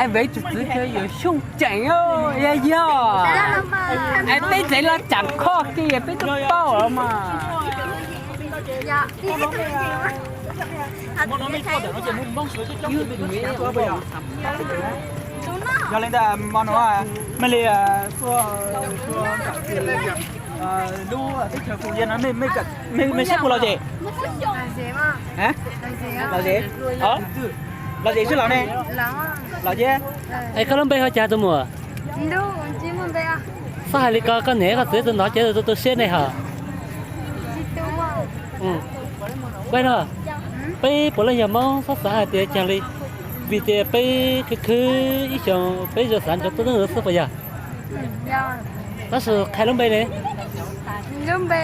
Ai, veb tus txiv yuav xyooj ceem, yog yog. Ai, peb tsev los tsaam khoj kiag peb twb paub los mas. Yog li ntawd mo no, mej li lub teb chaws Phu Yas no mej saib puas lom zem? Lom zem? Lom zem xwb los ne? Lom thiab. Es koj lub npe hu cas tus muam? Xob hais li ko, koj niam koj txiv tus ntov ces tus tu siab nej hos. Kuv no, peb puav leej yog Hmoob xob xav hais tias caag li, vim tias peb khwv khwv ib xyoos peb yuav xav nrug tuab neeg xwb puas yog? Tab sis qha lub npe ne. Lub npe